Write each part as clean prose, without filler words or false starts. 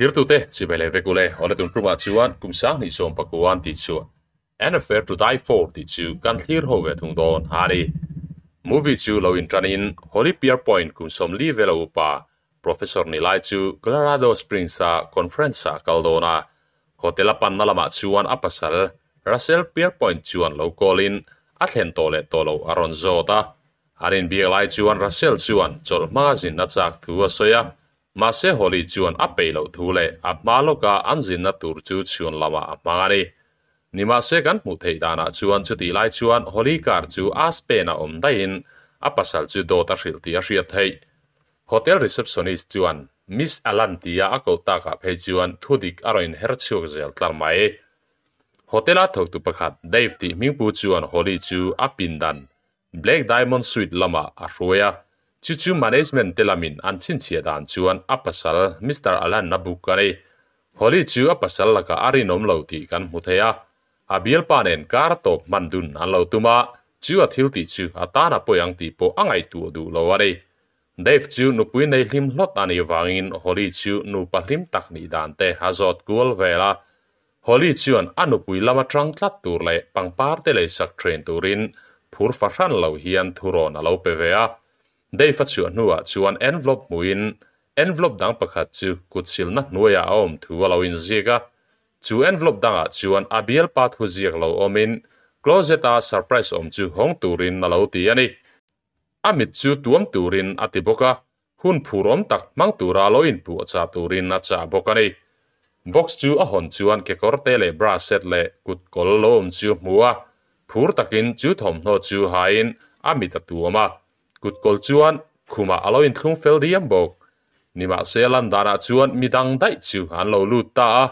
Thlirtute chibai leh vek ule, awle tun tumah chuan kum sanghnih sawm pakuan tih chu An Affair to Die For tih chu kan thlir ho ve thung dawn a ni. Movie chu lo inṭanin Holly Pierpoint kum 40 vela upa Professor ni lai chu Colorado Springs-a conference-ah a kal dawn a, hotel a panna lamah chuan a pasal Russell Pierpoint chuan lo call-in a thlen tawh leh tawh loh a rawn zawt a. An inbiak lai chuan Russell chuan chawlh hmanga zinna chak thu a sawi a, mahse Holly chuan a peih loh thu leh a hma lawka an zinna tur chu chhun lamah a hmang a ni. Nimahse kan hmuh theih danah chuan chutih lai chuan Holly car chu Aspen-a awm daihin a pasal chu dawt a hrilh tih a hriat theih. Hotel receptionist chuan Miss Alan tia a koh takah phei chuan thudik a rawn inher chhuak zel tlar mai. Hotel-a thawktu pakhat Dave tih hmingpu chuan Holly chu a pindan Black Diamond Suite lamah a hruai a, chu chu management te lamin an chhinchhiah dan chuan a pasal Mister Alan a book a ni. Holly chu a pasal lakah a rinawm lo tih kan hmu thei a, a bialpa nen kar tawp hman dun an lo tum a, chu a thil tih chu a tan a pawi ang tih pawh a ngaihtuah duh lo a ni. Dave chu nupui nei hlim hlawt a nih vangin Holly chu nupa hlim tak nih dan te a zawt kual vel a. Holly chuan a nupui lama tang tlat tur leh pangpar te leisak train turin phur fahran lo hian thurawn a lo pe ve a. Dave a chhuah hnuah chuan envelope hmuhin envelope dang pakhat chu kutsilna hnuaiah a awm thu a lo inziak a. Chu envelope dangah chuan a bialpa thu ziak lo awmin closet-a surprise awm chu hawng turin a lo ti a ni. A mit chu tuam turin a ti bawk a, hun phurawm tak hmang tura lo inpuahchah turin a chah bawk a ni. Box chu a hawn chuan kekawr te leh bra set leh kut kawl lo awm chu a hmu a, phur takin chu thawmhnaw chu hain a mit a tuam a, kut kawl chuan khumah a lo inthlung fel diam bawk. Nimahse lan danah chuan midang daih chu an lo lut ta a,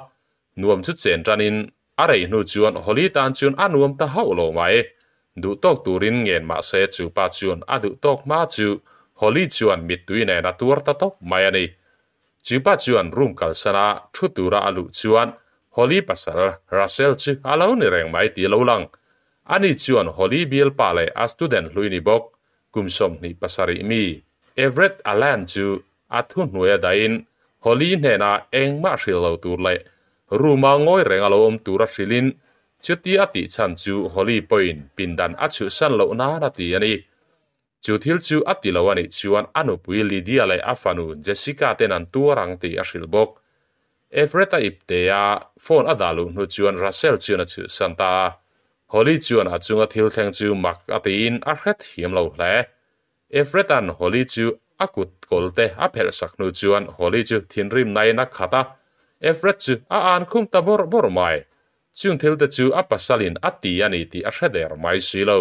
nuam chu chen tanin A rei hnu chuan Holly tan chuan a nuam ta hauh lo mai. Duh tawk turin ngen mah se chu pa chuan a duh tawk hma chu Holly chuan mittui nen a tuar ta tawp mai a ni. Chu pa chuan room kalsan a thu tura a luh chuan Holly pasal Russell chu a lo ni reng mai tih a lo lang. Ani chuan Holly bialpa leh a student hlui ni bawk kum 27 mi Everett Alan chu a thu hnuai a dahin Holly hnenah engmah hrilh lo tur leh room-a ngawi reng a lo awm tur a hrilhin chuti a tih chhan chu Holly pawhin pindan a chhuhsan loh nan a ti a ni. Chu thil chu a ti lo a nih chuan a nupui Lydia leh a fanu Jessica ten an tuar ang tih a hrilh bawk. Everett-a iptea phone a dah luh hnu chuan Russell chuan a chhuhsan ta a. Holly chuan a chunga thil thleng chu mak a tiin a hrethiam lo hle. Everett-a'n Holly chu a kut kawl te a phelh sak hnu chuan Holly chu thinrim nain a khat a, Everett chu a an khum ta bawrh bawrh mai. Chung thil te chu a pasalin a ti a ni tih a hre der mai si lo.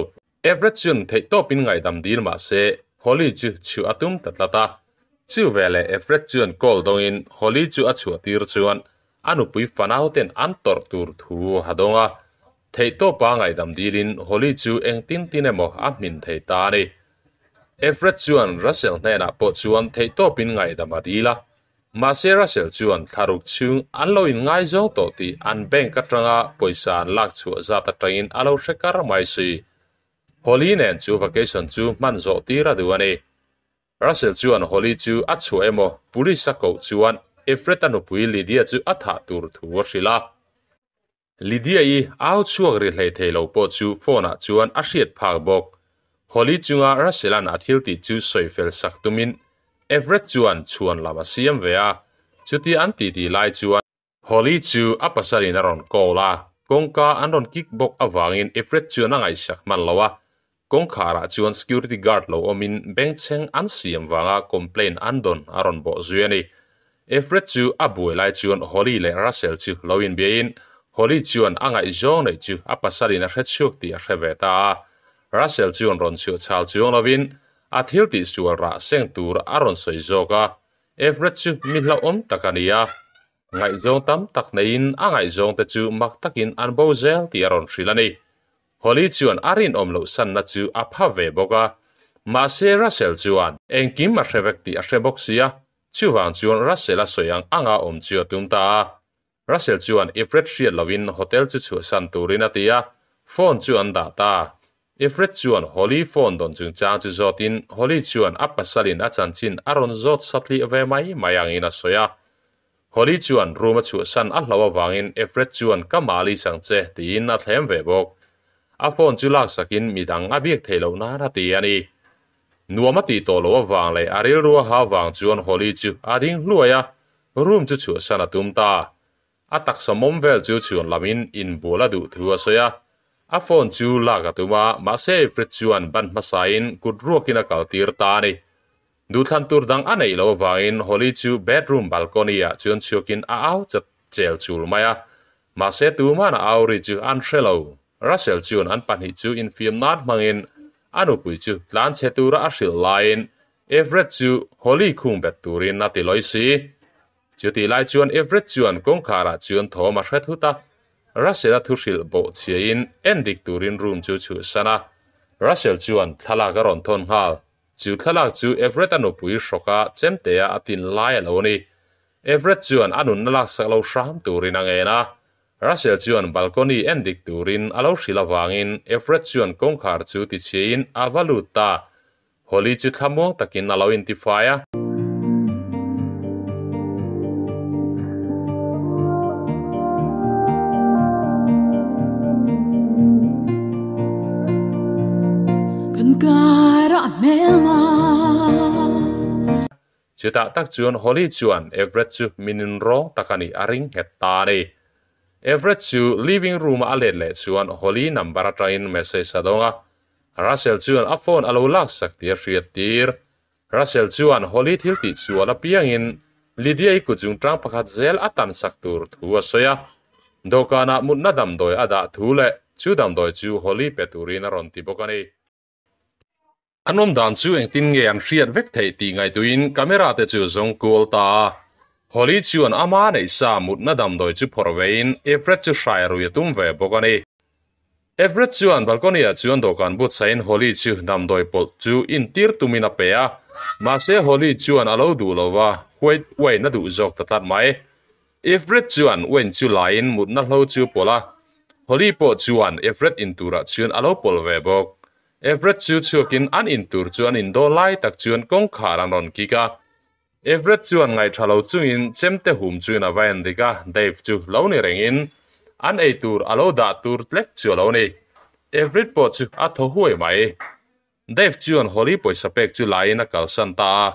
Everett chuan theihtawpin ngaihdam dil mah se Holly chu chhuah a tum ta tlat a. Chu veleh Everett chuan call dawngin Holly chu a chhuah tir chuan a nupui fanau ten an tawrh tur thu a dawng a. Theihtawpa ngaihdam dilin Holly chu engtin tin emaw a hmin thei ta a ni. Everett chuan Russell hnenah pawh chuan theihtawpin ngaihdam a dil a. Mahse Russell chuan thlaruk chhung an lo inngaizawng tawh tih an bank atanga pawisa an lak chhuah zat atangin a lo hre kar mai si. Holly nen chu vacation chu hman zawh tir a duh a ni. Russell chuan Holly chu a chhuah emaw police a koh chuan Everett-a nupui Lydia chu a thah tur thu a hrilh a. Lydia-i au chhuak ri hlei thei lo pawh chu phone-ah chuan a hriat phak bawk. Holly chunga Russell-a'n a thil tih chu sawi fel sak tumin Everett chuan chhuan lam a siam ve a, chutia an titi lai chuan Holly chu a pasalin a rawn call a, kawngka an rawn kick bawk avangin Everett chuan a ngaihsak hman lo a, kawngkharah chuan security guard lo awmin bengchheng an siam vanga complaint an dawn a rawn bawh zui a ni. Everett chu a buai lai chuan Holly leh Russell chu lo inbiain Holly chuan a ngaihzawng neih chu a pasalin a hre chhuak tih a hre ve ta a. Russell chuan rawn chhuah chhal chuang lovin a thil tihsual rah seng tur a rawn sawi zawk a, Everett chu mi hlauhawm tak a ni a. Ngaihzawng tam tak neiin a ngaihzawngte chu mak takin an bo zel tih a rawn hrilh a ni. Holly chuan a rinawm loh sanna chu a pha ve bawk a, mahse Russell chuan engkim a hre vek tih a hre bawk sia, chuvang chuan Russell a sawi ang anga awm chu a tum ta a. Russell chuan Ifret hriat lovin hotel chu chhuahsan turin a ti a, phone chu an dah ta. Ifret chuan Holly phone dawn chungchang chu zawtin Holly chuan a pasalin a chanchin a rawn zawt satliah ve mai mai angin a sawi a. Holly chuan room a chhuahsan a hlauh avangin Everett chuan ka malis ang che tiin a thlem ve bawk. A phone chu laksakin midang a biak theih loh nan a ti a ni. Nuam a tih tawh loh avang leh a rilru a ha vang chuan Holly chu a ding hluai a, room chu chhuahsan a tum ta. A taksa mawm vel chu chhuan lamin inbual a duh thu a sawi a. A phone chu lak a tum a, mahse Everett chuan ban hmasain kut ruakin a kaltir ta a ni. Duhthlan tur dang a neih loh avangin Holly chu bedroom balcony ah chuan chhuakin a au chat chel chul mai a, mahse tumahna au ri chu an hre lo. Russell chuan an pahnih chu infiam nan hmangin a nupui chu tlan chhe tura a hrilh laiin Everett chu Holly khung bet turin a ti lawi si. Chutih lai chuan Everett chuan kawngkharah chuan thawm a hre thut a, Russell-a thu hrilh bawh chhiain endik turin room chu chhuahsan a. Russell chuan thlalak a rawn thawn nghal. Chu thlalak chu Everett-a nupui hrawka chemtea a tin lai a lo ni. Everett chuan a nunna laksak lo hram turin a ngen a. Russell chuan balcony en dik turin a lo hrilh avangin Everett chuan kawngkhar chu tichhiain a va lut ta. Holly chu thlamuang takin a lo intifai a. Chutah tak chuan Holly chuan Everett chu minin rawng tak a nih a ring nghet ta a ni. Everett chu living room-a a let leh chuan Holly number atangin message a dawng a. Russell chuan a phone a lo laksak tih a hriat tir. Russell chuan Holly thil tih sual apiangin Lydia-i kut zungtang pakhat zel a tan sak tur thu a sawi a. Dawhkanah mutna damdawi a dah thu leh chu damdawi chu Holly pe turin a rawn ti bawk a ni. An awm dan chu engtin nge an hriat vek theih tih ngaihtuihin camera te chu zawng kual ta a. Holly chuan ama neih sa mutna damdawi chu phawrh vein Everett chu hrai rui a tum ve bawk a ni. Everett chuan balcony ah chuan dawhkan buatsahin Holly chu damdawi pawlh chu intir tumin a pe a, mahse Holly chuan a lo duh lo va, white wine a duh zawk ta tlat mai. Everett chuan wine chu laiin mutna hlo chu pawlh a, Holly pawh chuan Everett inturah chuan a lo pawlh ve bawk. Everett chu chhuakin an intur chu an indaw lai tak chuan kawngkhar an rawn kik a. Everett chuan ngaihṭha lo chungin chemte hum chuin a va en dik a, Dave chu lo ni rengin an ei tur a lo dah tur tlek chu a lo ni. Everett pawh chu a thaw huai mai. Dave chuan Holly pawisa pek chu laiin a kalsan ta a,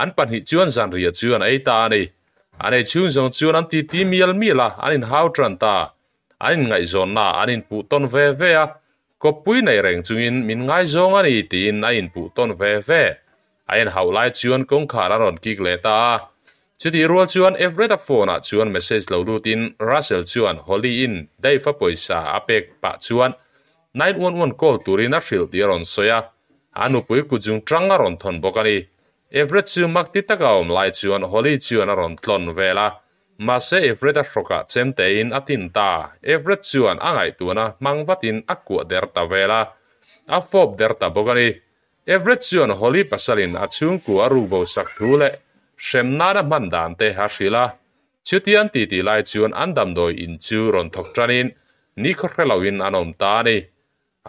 an pahnih chuan zanriah chu an ei ta a ni. An ei chhung zawng chuan an titi mial mial a, an inhau ṭan ta. An inngaihzawnna an inpuh tawn ve ve a, kawppui nei reng chungin min ngaizawng a ni tiin a inpuh tawn ve ve. A inhauh lai chuan kawngkhar a rawn kik leh ta a. Chutih rual chuan Everett-a phone-ah chuan message lo lutin Russell chuan Holly-in Dave-a pawisa a pek pah chuan 911 call turin a hrilh tih a rawn sawi a, a nupui kutzung tang a rawn thawn bawk a ni. Everett chu mak ti taka awm lai chuan Holly chuan a rawn tlawn vel a, mahse Everett-a hrawkah chemtein a tin ta. Everett chuan a ngaihtuahna hmang vatin a kuah der ta vel a, a fawp der ta bawk a ni. Everett chuan Holly pasalin a chhungkua a rukbo sak thu leh hrem nana hman dan te a hrilh a. Chutiang titi lai chuan an damdawi in chu rawn thawk tanin nikhaw hre loin an awm ta a ni.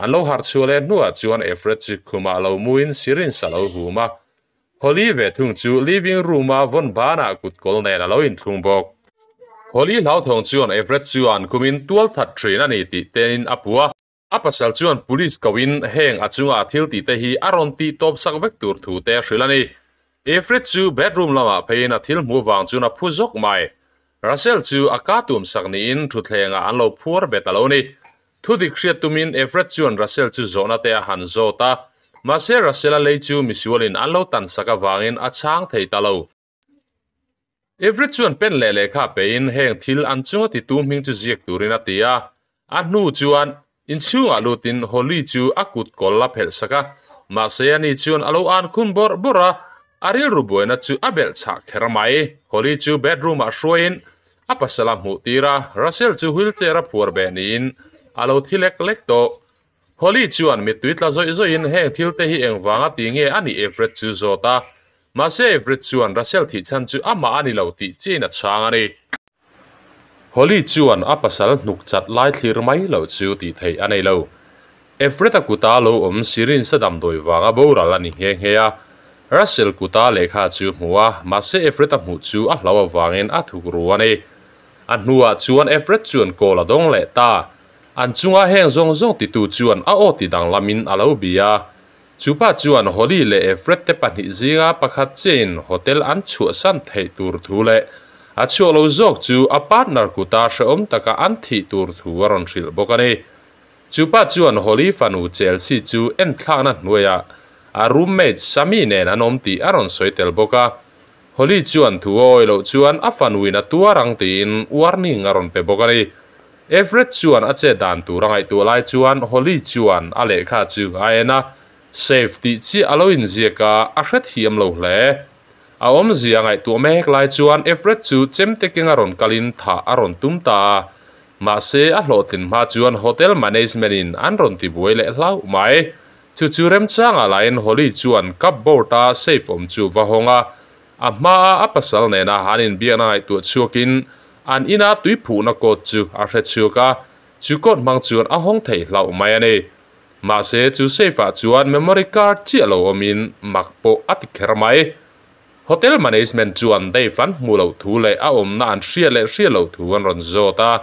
An lo harh chhuah leh hnuah chuan Everett chu khumah lo muin syringe a lo hum a. Holly ve thung chu living room-a vawn banah kutkawl nen a lo inthlung bawk. Holly hlauthawng chuan Everett chuan kumin tual that thin a ni tih tenin a pu a. A pasal chuan police koin heng a chunga thil tih te hi a rawn tih tawp sak vek tur thu te a hrilh a ni. Ifrit chu bedroom lamah pheiin a thil hmuh vang chuan a phu zawk mai. Russell chu a ka tum sak niin thutthlengah an lo phuar bet a lo ni. Thu dik hriat tumin Ifrit chuan Russell chu zawhna te a han zawt a, mahse Russell-a lei chu misualin an lo tan sak avangin a chhang thei ta lo. Everett chuan pen leh lehkha pein heng thil an chunga titu hming chu ziak turin a ti a. A hnu chuan inchhungah lutin Holly chu a kut kawl a phelh sak a, mahse ani chuan a lo an khum bawrh bawrh a, a rilru buaina chu a belh chhah kher mai. Holly chu bedroom-ah hruaiin a pasal a hmuh tir a, Russell chu wheelchair a phuar beh niin a lo thi lek lek tawh. Holly chuan mittui tla zawih zawihin heng thil te hi engvanga ti nge a nih Everett chu zawt a. Mahse Everett chuan Russell thih chhan chu amah a ni lo tih chiin a chhang a ni. Holly chuan a pasal hnuk chat lai thlir mai loh chu tih theih a nei lo. Everett-a kuta lo awm syringe a damdawi vanga boral a ni nghe nghe a. Russell kuta lehkha chu hmu a, mahse Everett a hmuh chu a hlau avangin a thuk ru a ni. A hnuah chuan Everett chuan call a dawng leh ta. An chunga heng zawng zawng titu chuan a aw ti danglamin a lo bia. Chupa chuan Holly leh Everett te pahnih zinga pakhat chiahin hotel an chhuahsan theih tur thu leh a chhuah lo zawk chu a partner kuta hrehawm taka an thih tur thu a rawn hrilh bawk a ni. Chupa chuan Holly fanu Chelsea chu enthlakna hnuaiah a roommate Sammy nen an awm tih a rawn sawi tel bawk a. Holly chuan thu a awih loh chuan a fanuin a tuar ang tiin warning a rawn pe bawk a ni. Everett chuan a chet dan tur a ngaihtuah lai chuan Holly chuan a lehkha chu a en a, Safe tih chiah a lo inziak a, a hrethiam lo hle. A awmzia ngaihtuah mek lai chuan Everett chu chemte keng a rawn kalin thah a rawn tum ta a, mahse a hlawhtlin hma chuan hotel management in an rawn tibuai leh hlauh mai. Chu chu remchangah lahin Holly chuan cupboard a safe awm chu va hawng a, a hmaa a pasal nena an inbiakna ngaihtuah chhuakin an ina tui phuhna code chu a hre chhuak a, chu code hmang chuan a hawng thei hlauh mai a ni. Mahse chu safe ah chuan memory card chiah lo awmin mak pawh a ti kher mai. Hotel management chuan Dave an hmuh loh thu leh a awmna an hriat leh hriat loh thu an rawn zawt a,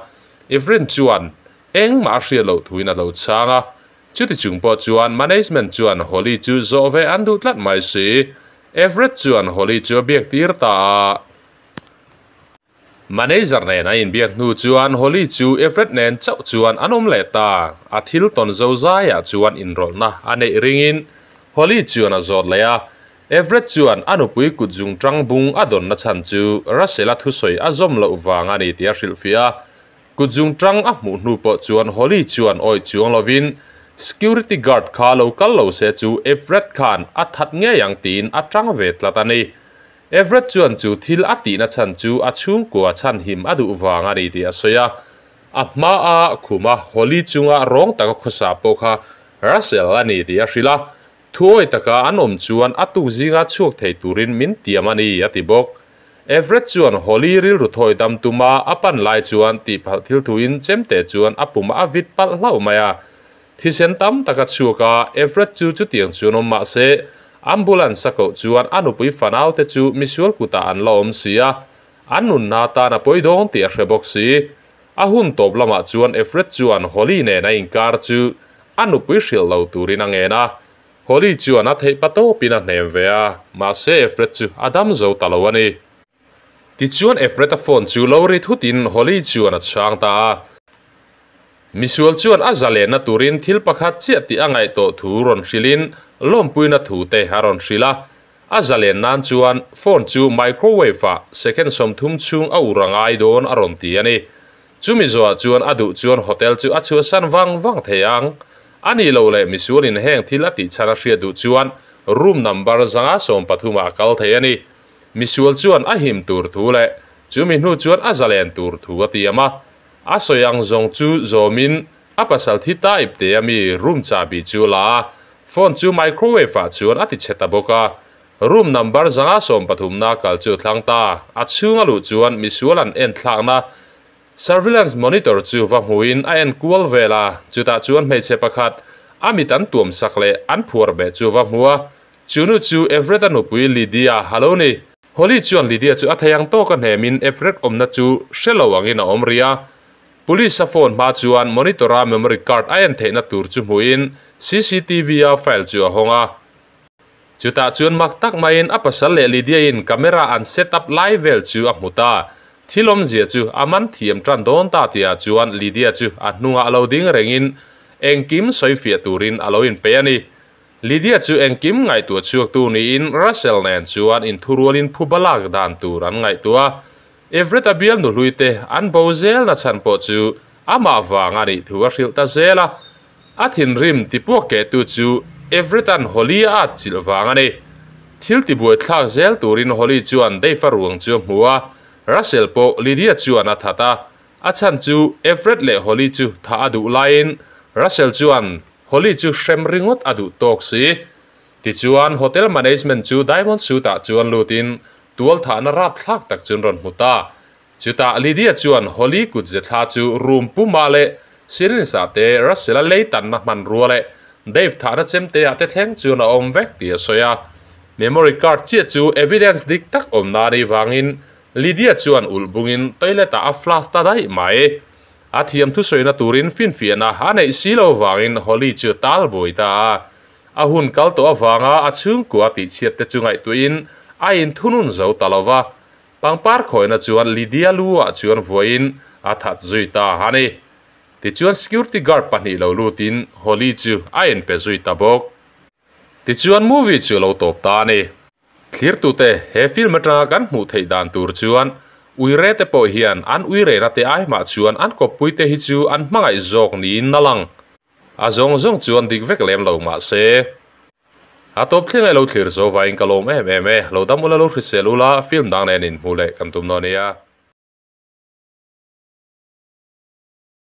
Ifrin chuan engmah a hriat loh thuin a lo chhang a, Chuti chung pawh chuan management chuan Holly chu zawh ve an duh tlat mai si. Everett chuan Holly chu a biak tir ta a. Manager nen a inbiak hnu chuan Holly chu Everett nen chauh chuan an awm leh ta. A thil tawn zo zaiah chuan inrawlhna a neih ringin Holly chuan a zawt leh a. Everett chuan a nupui kut zung tang bung a dawnna chhan chu Russell-a thusawi a zawm loh vang a ni tih a hrilhfiah a. Kut zung tang a hmuh hnu pawh chuan Holly chuan awih chuang lovin security guard kha lo kal lo se chu Everett khan a that ngei ang tiin a tang ve tlat a ni. Everett chuan chu thil a tihna chhan chu a chhungkua chhan him a duh vang a ni tih a sawi a. A hma a khuma Holly chunga rawng taka khawsa pawh kha Russell a ni tih a hrilh a. Thuawi taka an awm chuan a tuk zinga chhuak thei turin min tiam a ni, a ti bawk. Everett chuan Holly rilru thawi dam tuma a pan lai chuan tihpalh thil thuin chemte chuan a pum a vit palh hlauh mai a. Thisen tam tak a chhuak a, Everett chu chutiang chuan awm mah se, ambulance a koh chuan a nupui fanaute chu misual kutah an la awm si a, an nunna tan a pawi dawn tih a hre bawk si. A hun tawp lamah chuan Everett chuan Holly nen a inkar chu a nupui hrilh lo turin a ngen a. Holly chuan a theih pa tawpin a hnem ve a, mahse Everett chu a dam zo ta lo a ni. Tichuan Everett-a phone chu lo ri thutin Holly chuan a chhang ta a. Misual chuan a zalenna turin thil pakhat chiah tih a ngaih tawh thu rawn hrilhin lawmpuina thu te a rawn hrilh a. A zalen nan chuan phone chu microwave-ah second 30 chhung a ur a ngai dawn a rawn ti a ni. Chumi zawhah chuan a duh chuan hotel chu a chhuahsan vang vang thei ang. A nih loh leh misualin heng thil a tih chhan a hriat duh chuan room number 113 ah a kal thei a ni. Misual chuan a him tur thu leh chumi hnu chuan a zalen tur thu a tiam a. A sawi ang zawng chu zawmin a pasal thi ta ipte a mi room chahbi chu a la a, phone chu microwave ah chuan a ti chhe ta bawk a. Room number 113 na kal chu a thlang ta. A chhung a luh chuan misual an en thlakna surveillance monitor chu va hmuin a en kual vel a, chutah chuan hmeichhe pakhat a mit an tuam sak leh an phuar beh chu va hmu a. Chu nu chu Everett-a nupui Lydia a lo ni. Holly chuan Lydia chu a thei ang tawka hnemin Everett awmna chu hre lo angin a awm rih a. Police a phone hma chuan monitor-a memory card a en theihna tur chu hmuin CCTV-a file chu a hawng a. Chutah chuan mak tak maiin a pasal leh Lydia-in camera an set up lai vel chu a hmu ta. Thil awmzia chu a man thiam tan dawn ta tihah chuan Lydia chu a hnungah a lo ding rengin engkim sawifiah turin a lo inpeih a ni. Lydia chu engkim ngaihtuah chhuaktu niin Russell nen chuan inthurualin phuba lak dan tur an ngaihtuah a. Everett-a bial nuhluite an bo zelna chhan pawh chu amah vang a nih thu a hrilh ta zel a. A thinrim tipuak kehtu chu Everett-a'n Holly a at chilh vang a ni. Thil tibuai thlak zel turin Holly chuan Dave-a ruang chu a hmu a, Russell pawh Lydia chuan a that a. A chhan chu Everett leh Holly chu thah a duh laiin Russell chuan Holly chu hrem ringawt a duh tawk si. Tichuan hotel management chu Diamond Suite-ah chuan lutin tual thahna rapthlak tak chu an rawn hmu ta. Chutah Lydia chuan Holly kut ze thla chu room pumah leh syringe ah te Russell-a lei tanna hmanrua leh Dave thahna chemte ah te thleng chuan a awm vek tih a sawi a. Memory card chiah chu evidence dik tak awm na anih vangin Lydia chuan ulh bungin toilet ah a flush ta daih mai. A thiam thusawi-na turin finfiahna a neih si lo vangin Holly chu tal buai ta a. A hun kal tawh avanga a chhungkua tihchhiat te chu ngaihtuahin a inthunun zo ta lo va. Pangpar khawina chuan Lydia lu ah chuan vuain a that zui ta a ni. Tichuan security guard pahnih lo lutin Holly chu a inpe zui ta bawk. Tichuan movie chu lo tawp ta a ni. Thlirtute he film atanga kan hmuh theih dan tur chuan uire te pawh hian an uirena te ai mah chuan an kawppui te hi chu an hmangaih zawk niin a lang. A zawng zawng chuan dik vek lem lo mah se. A tawp thleng e lo thlir zo vaiin ka lawm em em e. Lo dam ula lo hrisel ula film dang nen inhmuh leh kan tum dawn nia.